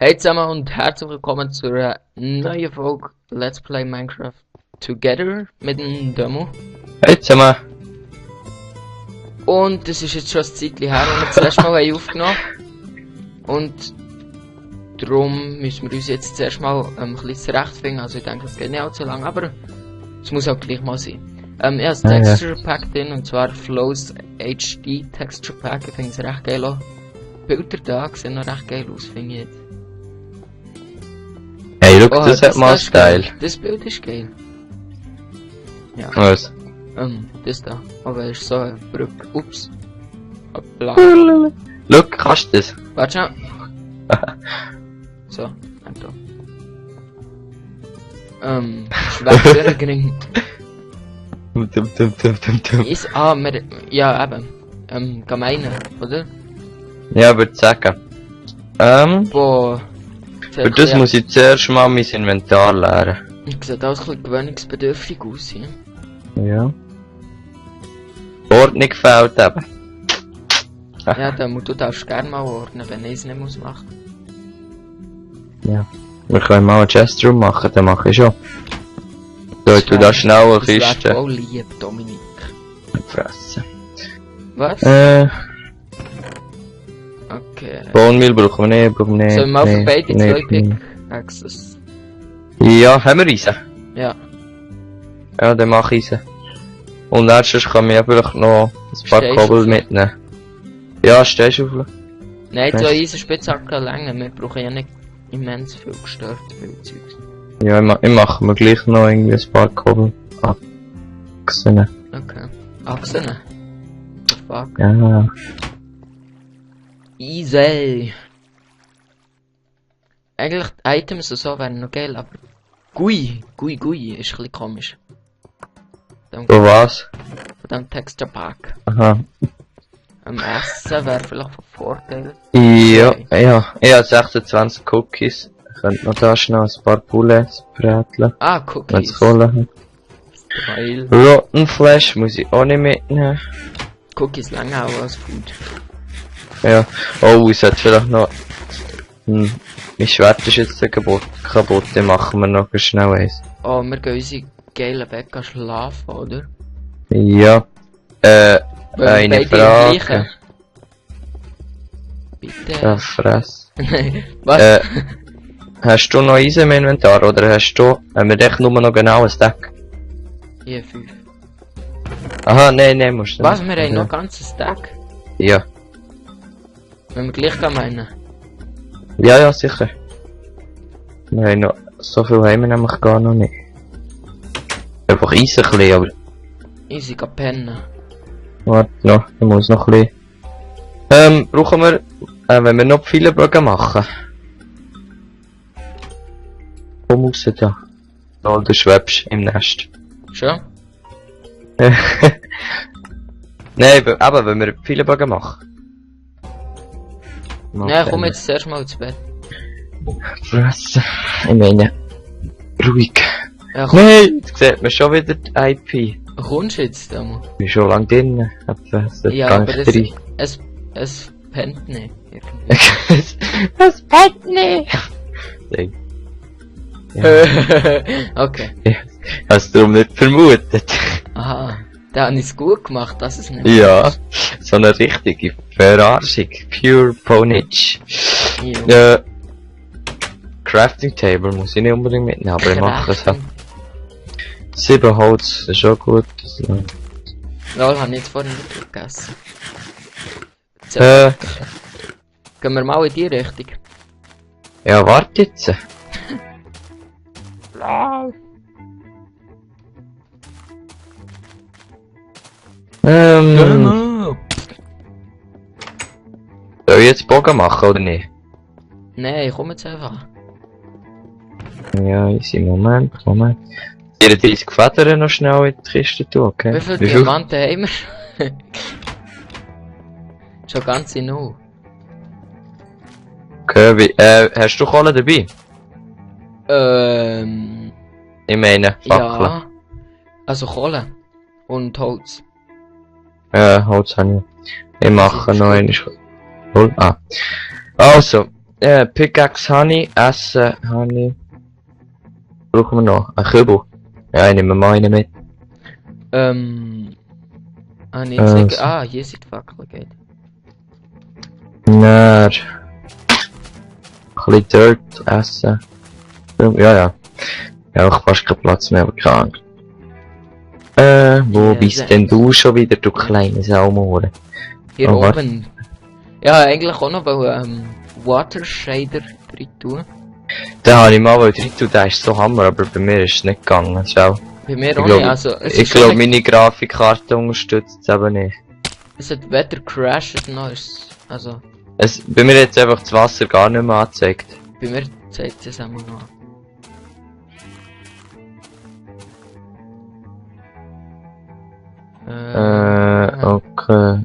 Hey zusammen und herzlich willkommen zu einer neuen Folge Let's Play Minecraft Together mit dem Demo. Hey zusammen! Und das ist jetzt schon ein Zeitchen her, als wir das letzte Mal aufgenommen haben. Und darum müssen wir uns jetzt zuerst mal ein bisschen zurechtfinden. Also ich denke, es geht nicht allzu lang, aber es muss auch gleich mal sein. Ich habe das Texture Pack drin, und zwar Flows HD Texture Pack. Ich finde es recht geil auch. Die Bilder da sehen noch recht geil aus, finde ich jetzt. Hey, look, Oh, das hat mal Style. Das Bild ist geil. Ja. Was? Das da. Aber ist so eine Brücke. Ups. Hoppla. Look, kannst du das? Warte schnell. So, einfach. Schwächbürgering. Ist, ja, eben. Gemeine, oder? Ja, würde sagen. Boah. Für das muss ich zuerst mal mein Inventar leeren. Sieht alles ein bisschen gewöhnungsbedürftig aus, ja? Ja. Ordnung fehlt eben. Ja, du darfst gerne mal ordnen, wenn ich es nicht muss machen. Ja. Wir können mal einen Chestroom machen, dann mache ich schon. So, du da schnell eine Kiste. Das wäre voll lieb, Dominik. Fressen. Was? Okay. Bone Meal brauchen wir nicht, brauchen wir nicht. Sollen wir mal für beide zwei nicht. Pickaxes? Ja, haben wir Eisen? Ja. Ja, dann mach Eisen. Und nächstes kann mir vielleicht noch ein paar Kobbel mitnehmen. Ja, stehst du auf? Nein, so Eisenspitzhacken länger, wir brauchen ja nicht immens viel gestört, viel Zeugs. Ja, ich mache mir gleich noch irgendwie ein paar Kobbel. Achsen. Okay. Achsen? The fuck? Ja. Easy. Eigentlich die Items und so wären noch geil, aber Gui ist ein bisschen komisch. So was? Von dem Texture Pack. Aha. Am Essen wäre vielleicht von Vorteil. Ja, Okay. ja. Ich habe 26 Cookies. Ich könnte noch da schnell ein paar Bullets bräteln. Ah, Wenn Cookies. es voll hat. Geil. Rotten Flash muss ich auch nicht mitnehmen. Cookies länger auch als Food. Ja. Oh, ich sollte vielleicht noch... mein Schwert ist jetzt kaputt. Dann machen wir noch schnell eins. Oh, wir gehen unsere geilen Bäcker schlafen, oder? Ja. Weil wir eine beide im Frage. gleichen. Bitte. Ja, fress. Nein, was? Hast du noch Eisen im Inventar, oder hast du... Haben wir echt nur noch genau ein Stack? Hier 5. Aha, nein, musst du Was? nicht. Wir haben noch ein ganzes Stack? Ja. Wenn wir gleich gehen meinen. Ja, sicher. Wir haben noch... So viel haben wir nämlich gar noch nicht. Einfach Eisen ein bisschen, aber... Easy, geh pennen. Warte noch, ich muss noch ein bisschen... brauchen wir... wenn wir noch viele Bögen machen. Komm raus da. Oh, du schwebst im Nest. Schon? Nein, aber wenn wir viele Bögen machen. Nein, komm jetzt zuerst mal ins Bett. Fressen. Ich meine... Ruhig. Ja, komm, Nein, jetzt sieht man schon wieder die IP. kommst du jetzt da mal? Ich bin schon lange drin. Etwa Ja, gar aber nicht es pennt nicht. Das pennt nicht! Ja, Okay. hast du darum nicht vermutet? Aha. Da habe ich es gut gemacht, dass es nicht Ja, so eine richtige Verarschung. Pure Ponage. Ja. Crafting Table muss ich nicht unbedingt mitnehmen, aber ich mache es halt. Crafting. 7 Holz ist schon gut. Lol, habe ich jetzt vorhin nicht vergessen. So, gehen wir mal in die Richtung. Ja, warte jetzt. Genau. Soll ich jetzt Bogen machen oder nicht? Nein, komm jetzt einfach. Ja, easy, Moment. 34 Federn noch schnell in die Kiste tun, okay? Wie viele Diamanten haben wir? Schon ganz in null. Okay, hast du Kohle dabei? Ich meine, Fackeln. Ja. Also Kohle. Und Holz. Holz habe ich. Ich mache noch eine. Also, Pickaxe Honey, Essen Honey. Brauchen wir noch? Ein Kübel? Ja, ich nehme mal einen mit. Hier sind die Fackeln, geht. Nein. Ein bisschen Dirt essen. Ja. Ja, ich fast keinen Platz mehr, aber keine Ahnung. Wo bist denn du schon wieder, du kleine Saumohren? Hier oben. Ja, eigentlich auch noch, weil, Water Shader drin tun. Den habe ich mal drin tun, der ist so Hammer, aber bei mir ist es nicht gegangen, schau. Bei mir auch nicht, also... Ich glaube, meine Grafikkarte unterstützt es eben nicht. Es hat weder crashed noch ist also... Bei mir hat es einfach das Wasser gar nicht mehr angezeigt. Bei mir zeigt es einmal noch. Okay,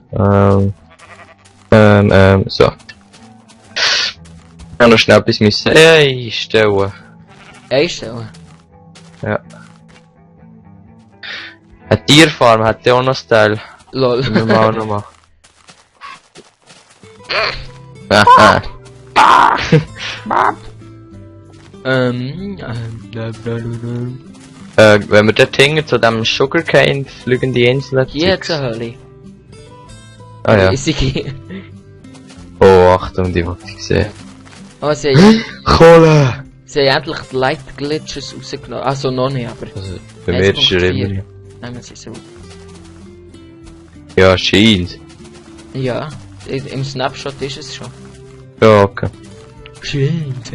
so. Ich habe noch schnell etwas müssen einstellen. Einstellen? Ja. Eine Tierfarm hat ja auch noch Style. Lol. Können wir auch noch machen. Wenn wir dort hinten zu dem Sugarcane fliegende Insel hat. Hier hat's eine Hölle. Ah ja. Oh, Achtung, die wollte ich gesehen. Oh, sie haben Kohle! endlich die Light Glitches rausgenommen. Also noch nicht, aber... Also, bei mir ist er immer nicht. Nehmen sie so. Ja, scheint. Ja, im Snapshot ist es schon. Ja, okay. Scheint.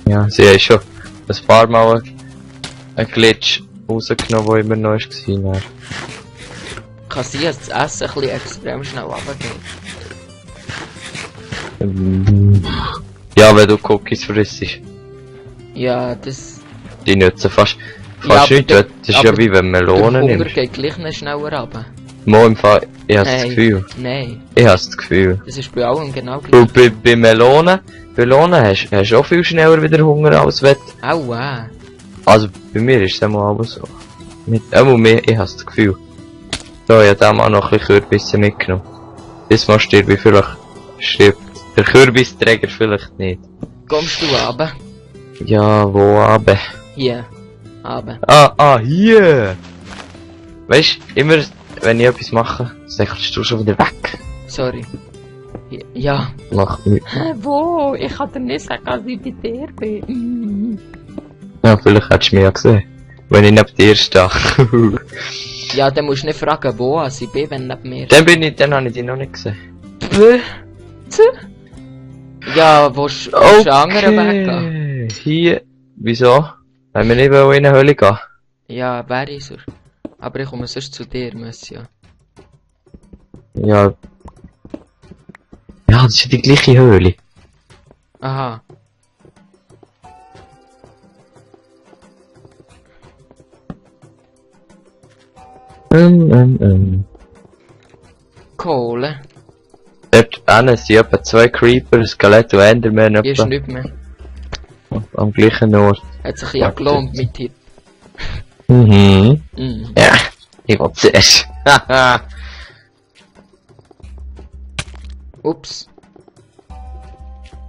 Ja, sie haben schon ein paar Mal einen Glitch rausgenommen, der immer noch war. Kann sein, dass das Essen ein bisschen extrem schnell runtergeht. Ja, wenn du Cookies frisst. Ja, das... Die nützen fast Ja, nichts. Das ist ja wie wenn Melonen der Hunger nimmst. geht gleich nicht schneller runter. Mal im Fall, ich habe das Gefühl. Nein, Ich habe das Gefühl. das ist bei allem genau gleich. Und bei Melonen hast du auch viel schneller wieder Hunger als wenn... Aua. Also bei mir ist es einmal aber so. Mehr, ich habe das Gefühl. So, ich habe da mal noch ein bisschen Kürbisse mitgenommen. Diesmal stirbt der Kürbisträger vielleicht nicht. Kommst du runter? Ja, wo aber? Hier. Runter. Hier! Weißt du, immer wenn ich etwas mache, säckelst du schon wieder weg. Sorry. Ja. Mach mich. Wo? Ich kann dir nicht sagen, dass ich bei dir bin. Ja, vielleicht hättest du mich ja gesehen. Wenn ich neben dir stehe. Ja, dann musst du nicht fragen, wo ich bin, wenn neben mir. Dann habe ich dich noch nicht gesehen. Ja, wo ist der andere weggehen? Hier. Wieso? Wenn wir nicht in eine Höhle gehen? Ja, wäre ich so. Aber ich komme sonst zu dir, Monsieur. Ja. Ja, das ist ja die gleiche Höhle. Aha. Kohle. Dort hinten sind etwa 2 Creeper, ein Skelett und Enderman Hier ist etwa nicht mehr. am gleichen Ort. Hat sich ja gelohnt mit dir. Mhm. Mhm. Ja, ich will zuerst. Haha. Ups.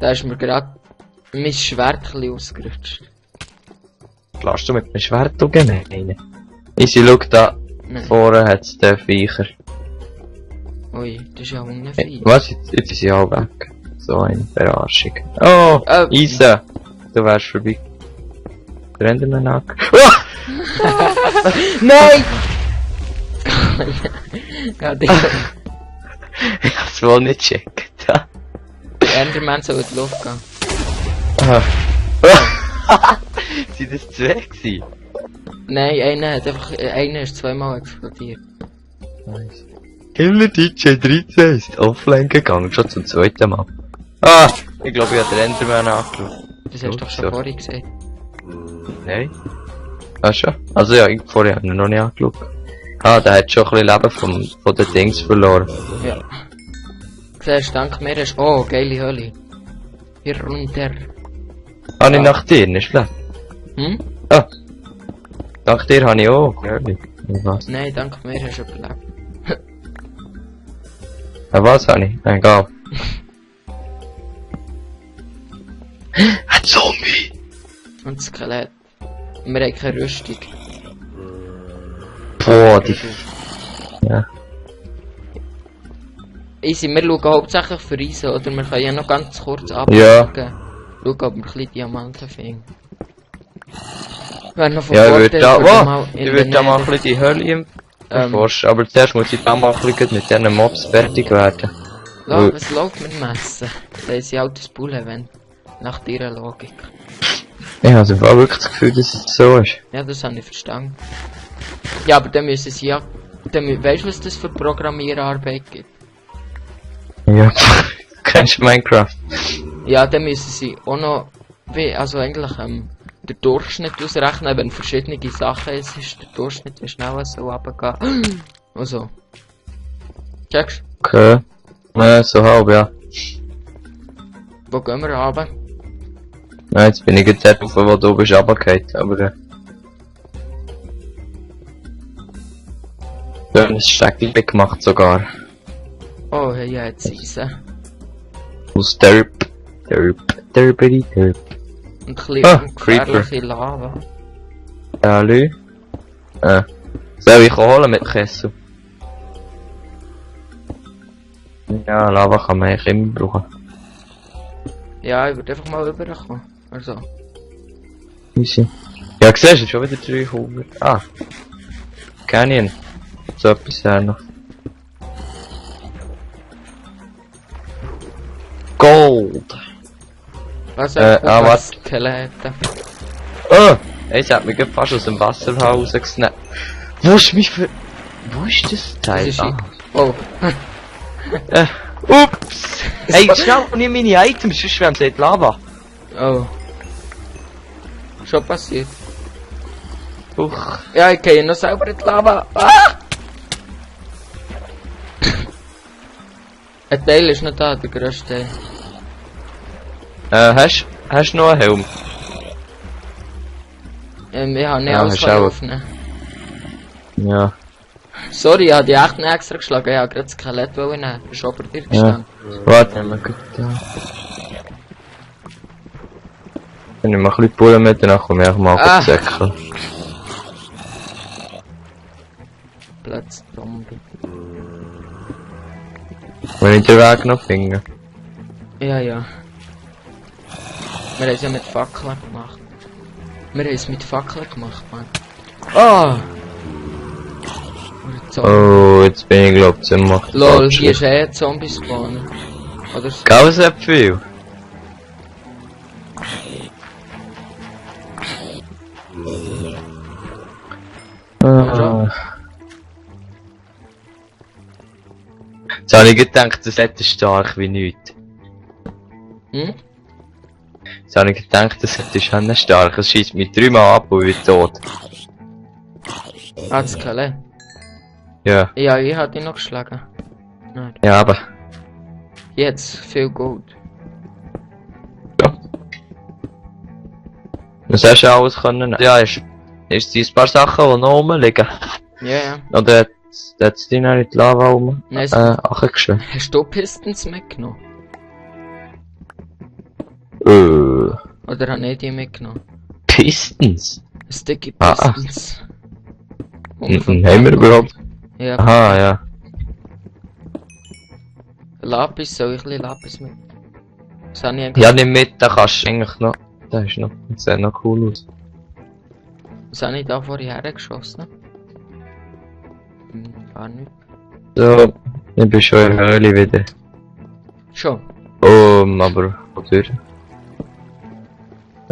Da ist mir gerade mein Schwert ein bisschen ausgerutscht. Lass du mit dem Schwert rein? Easy, schau da. Nein. Vorne hat es den Viecher. Ui, das ist ja unfein. Was? Jetzt ist sie auch weg. So eine Verarschung. Oh! Isa! Du wärst vorbei. Der Enderman Hack. Oh! Nein! Ja, die Ich hab's wohl nicht gecheckt. Enderman soll in die Luft gehen. Sind das 2 gewesen? Nein, einer ist zweimal explodiert. Nice. Killer DJ 13 ist offline gegangen, schon zum 2. Mal. Ah! Ich glaube, ich habe den Enderman angeschaut. Das hast du doch schon vorhin gesehen. Nein. Ah, schon? Also ja, ich vorher habe ihn noch nicht angeschaut. Ah, der hat schon ein bisschen Leben von den Dings verloren. Ja. Siehst, dank mir ist... Oh, geile Hölle. Hier runter. Ah, nicht nach dir, nicht schlecht. Hm? Ah. Nach dir habe ich auch, ehrlich. Was? Nein, dank mir hast du überlebt. Ah, was habe ich? Egal. Und das Skelett. Wir haben keine Rüstung. Boah, die... Ja. Easy, wir schauen hauptsächlich für Eisen, oder? Wir können ja noch ganz kurz Ja. abschauen. Schauen, ob wir ein bisschen Diamanten finden. Wäre noch von Ja, ich Vorteil, würde da... wenn wir Wow! mal in Ich würde da mal ein Nether- bisschen die Hölle erforschen. Aber zuerst muss ich da mal ein bisschen mit diesen Mobs fertig werden. Was läuft mit dem Messen? Das ist ja auch das Bull-Event. Nach dieser Logik. Ich habe also wirklich das Gefühl, dass es so ist. Ja, das habe ich verstanden. Ja, aber dann müssen sie ja... Weißt du, was das für Programmierarbeit gibt? Ja. Kennst du Minecraft? Ja, dann müssen sie auch noch... Also eigentlich den Durchschnitt ausrechnen, wenn verschiedene Sachen es ist. Der Durchschnitt wie schnell es so runtergehen. Also. Checkst du? Okay. So halb, ja. Wo gehen wir runter? Nein, jetzt bin ich jetzt dort rauf, wo du bist runtergefallen, aber... Ja, ein Steckchen gemacht sogar. Oh, hey, ja, jetzt Eisen. Aus Derp. Derp. Und ein bisschen Ah, gefährliche Lava. Hallo. Soll ich holen mit Kessel? Ja, Lava kann man eigentlich immer brauchen. Ja, ich würde einfach mal rüberkommen. Also. Easy. Ja, siehst du, schon wieder 300. Ah. Canyon. So etwas noch. Gold. Was was? Skelette. Oh! Es hat mich gerade fast aus dem Wasser rausgesnappt. Wo ist mich für... Wo ist das Teil? Das ist oh. Ups! Hey, schnell, nimm meine Items, sonst werden sie in die Lava. Oh. Schon passiert. Uch. Ja, ich gehe noch selber in die Lava. Ah! Ein Teil ist nicht da, der grösste Teil. Hast du noch einen Helm? Ich habe nicht Ja, alles hast auch. aufnehmen. Ja. Sorry, ich habe die echt nicht extra geschlagen. Ich habe gerade das Skelett nehmen. Das ist aber dir Ja. gestanden. Warte, mal gut da. Wenn ich mal ein bisschen Pullen mit, dann komme ich auch mal Ah. säckeln. Platz Zombie. Wenn ich den Weg noch finde. Ja, ja. Wir haben es ja mit Fackeln gemacht. Wir haben es mit Fackeln gemacht, Mann. Ah! Oh, jetzt bin ich glaub ziemlich... Lol, hier ist ein Zombie-Spawner. Oder so. Gell, es hat viel. Ja. Jetzt habe ich gedacht, das hätte stark wie nichts. Hm? Jetzt habe ich gedacht, das hätte schon nicht stark. Es schießt mich 3-mal ab und ich bin tot. Ah, das Skelett. Ja, Ja, ich hatte ihn noch geschlagen. Nein. ja, aber... Jetzt viel Gold. Ja. Was hast du alles können? Ja, ist die ein paar Sachen, die noch rumliegen. Ja, ja. Oder hat es die noch in die Lava rum? Nein, Angeschrieben. hast du Pistons mitgenommen? Oder habe ich die mitgenommen? Pistons? Sticky Ah. Pistons. Haben wir überhaupt? Ja. Aha, ja. Lapis, soll ich ein bisschen Lapis mit? Das habe ich eigentlich... Ja, nimm mit, da kannst du eigentlich noch... Das ist noch... Das sieht noch cool aus. Was habe ich da vorher hergeschossen? Gar nicht. So, ich bin schon in der Höhle wieder. Schon. Aber... Oder?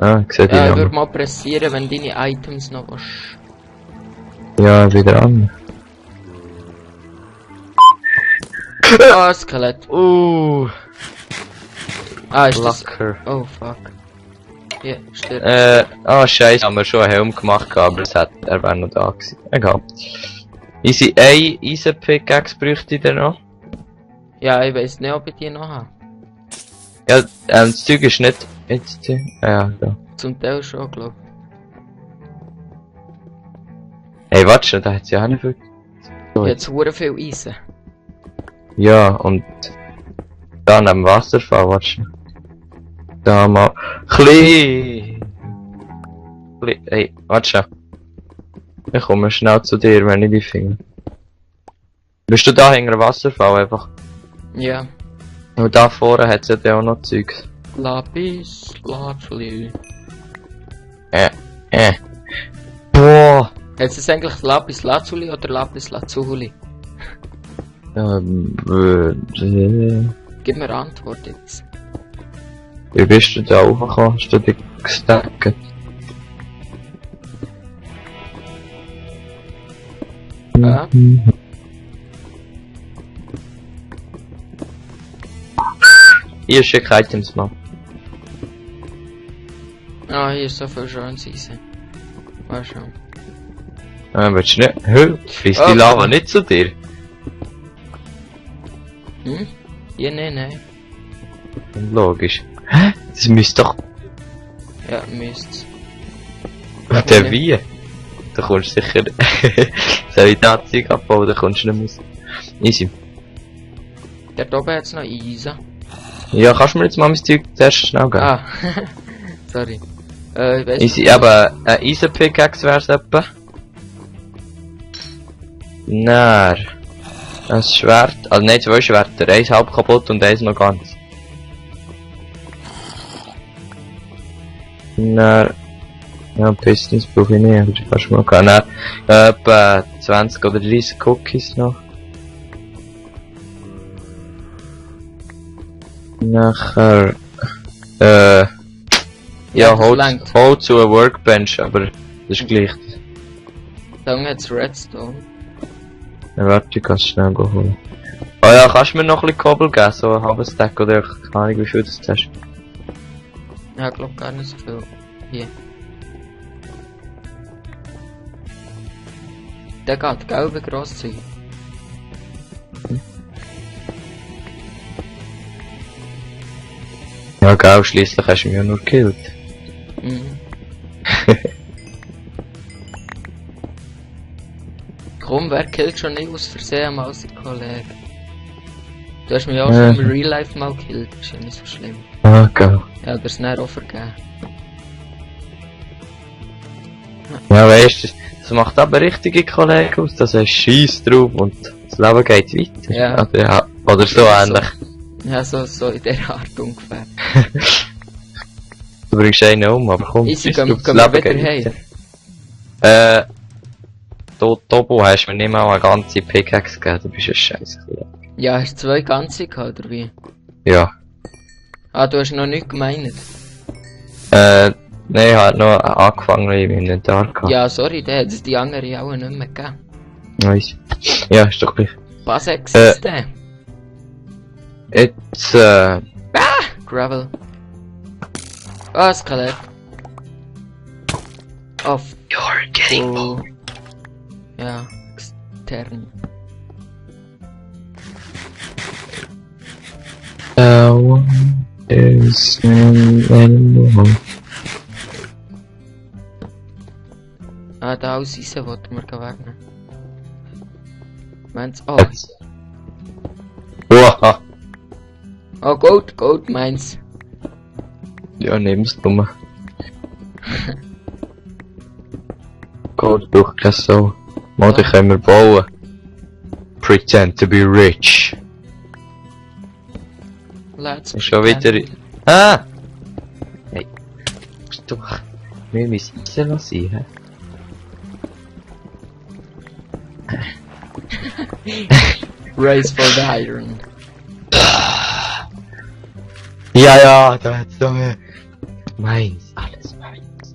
Ah, ich sehe die Ja, ich noch. würde mal pressieren, wenn deine Items noch was... Ja, wieder an. Ah, Skelett. Ah, ist das... Lacker. Oh, fuck. Ja, stirbt. Scheiße, haben wir schon einen Helm gemacht, aber er wäre noch da gewesen. Egal. Easy, Eisen Pickaxe bräuchte ich denn noch? Ja, ich weiß nicht, ob ich die noch habe. Ja, das Zeug ist nicht jetzt, ja, da. Zum Teil schon, glaub ich. Hey, warte schon, da hat's ja auch nicht viel. So, Jetzt hure viel Eisen. ja, und dann am Wasserfall, warte schon. Da mal, klein. Hey, warte schon. Ich komme schnell zu dir, wenn ich dich finde. Bist du da hinter dem Wasserfall einfach? Ja. Und da vorne hat es ja dann auch noch Zeugs. Lapis, Lazuli. Boah! Heißt es eigentlich Lapis Lazuli oder Lapis Lazuli? Gib mir Antwort jetzt. Wie bist du da hochgekommen? Hast du dich gestackt? Ja. Hier schick Items mal. Ah, hier ist so viel schönes Eisen. Mal schauen. Willst du nicht? Hä? Fließt die Lava nicht zu dir? Hm? Ja, nein. Logisch. Hä? Das müsste doch... Ja, müsst's. Der wie? Da kommst du sicher... Soll ich da Zeug abbauen, da kommst du nicht mehr. Easy. Dort oben hat's noch Eisen. Ja, kannst du mir jetzt mal mein Zeug zuerst schnell geben? Ah, sorry. Ich weiss Easy, nicht. aber ein Eisen-Pickaxe wär's etwa. Nein. Ein Schwert, also nein, 2 Schwerter. Eins halb kaputt und eins noch ganz. Nein. Ja, Pistons brauche ich nicht, aber die kannst du mal gehen. Nein, etwa 20 oder 30 Cookies noch. Nachher, ja, Hold zu einer Workbench, aber das ist gleich. Dann hat's Redstone. Ja, warte, ich kann es schnell holen. Oh ja, kannst du mir noch ein bisschen Kobbel geben, so ein halbes Stack oder keine Ahnung wie viel das hast. Ja, ich glaub gar nicht so viel. Hier. Der geht, gelbe Grosszüge. Ja, gell, schliesslich hast du mich ja nur gekillt. Mhm. Komm, wer killt schon nicht aus Versehen mal sein Kollege? Du hast mich auch schon im Real Life mal gekillt, das ist ja nicht so schlimm. Ah, gell. Ja, das ist auch vergeben. Ja, weißt du, das macht aber richtige Kollegen aus, das ist Scheiss drauf und das Leben geht weiter. Ja. Also, ja, oder so ähnlich. Ja, so in der Art ungefähr. Du bringst einen aber komm, Easy, bis gehen drauf, wir das wieder Leben heim. geht weiter. Tobo hast du mir nicht mal eine ganze Pickaxe gegeben, du bist ein Scheiß. Ja, hast du 2 ganze gehabt, oder wie? Ja. Ah, du hast noch nicht gemeint. Nein, ich hab noch angefangen im Inventar gehabt. Ja, sorry, der hat es die andere auch nicht mehr gegeben. Nice. Ja, ist doch gleich. Basex ist der. Jetzt, Gravel. Ah, Skelett. Auf. You're getting Oh. Ja, extern. is an animal. Ah, da aus Eisen wollten wir wegnehmen. Meins? Oh. Wow. Oh, Gold, meins. Ja, nimm's dumme. Gold braucht kein so. Mal, die können wir bauen. Pretend to be rich. Let's Schon wieder... Ah! Hey. Doch. Wir müssen Eisen lassen, hä? Race for the Iron. Ja, da hat's noch mehr. Meins, alles meins.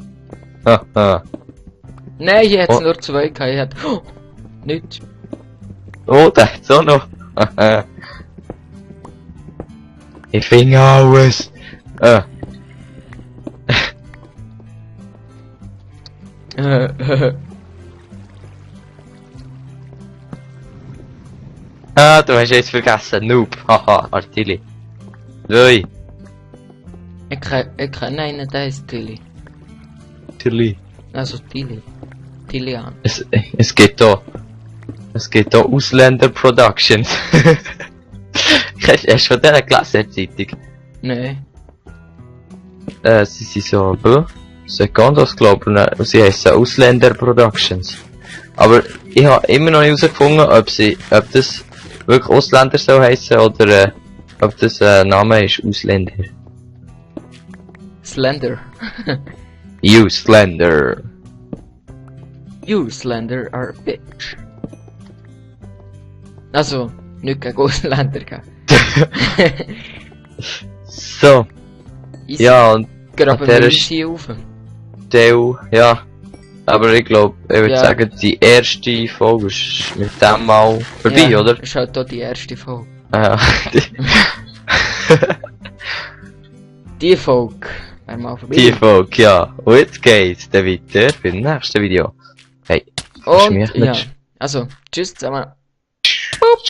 Haha. Nein, ich hätte Oh. nur 2 gehabt. Ich hätte... Oh, nicht. Oh, da hat's auch noch. Haha. Ich finde alles. Ah, du hast jetzt vergessen, Noob. Haha, Artilli. Loi. ich kenne einen, der ist Tilly. Artilli. Also Tilly. Tilian. Es geht da Ausländer Productions. Hast du von dieser Klasse Zeitung? Nein. Sie sind so, Secondos, glaube ich, und sie heissen Ausländer Productions. Aber ich habe immer noch nicht herausgefunden, ob das wirklich Ausländer soll heissen oder ob das Name ist Ausländer. Slender. Ausländer. You Slender are a bitch. Also, nicht gegen Ausländer, gell? So. Easy. Ja, und Graben an wir der uns hier rauf. Teil, ja. Aber ich glaube, ich würde Ja. sagen, die erste Folge ist mit dem mal vorbei, Ja, oder? ist halt auch die erste Folge. Ja. Die Folge wäre mal vorbei. Die Folge, ja. Und jetzt geht's dann weiter beim nächsten Video. Hey, Und, mich ja. nicht. Also, tschüss zusammen.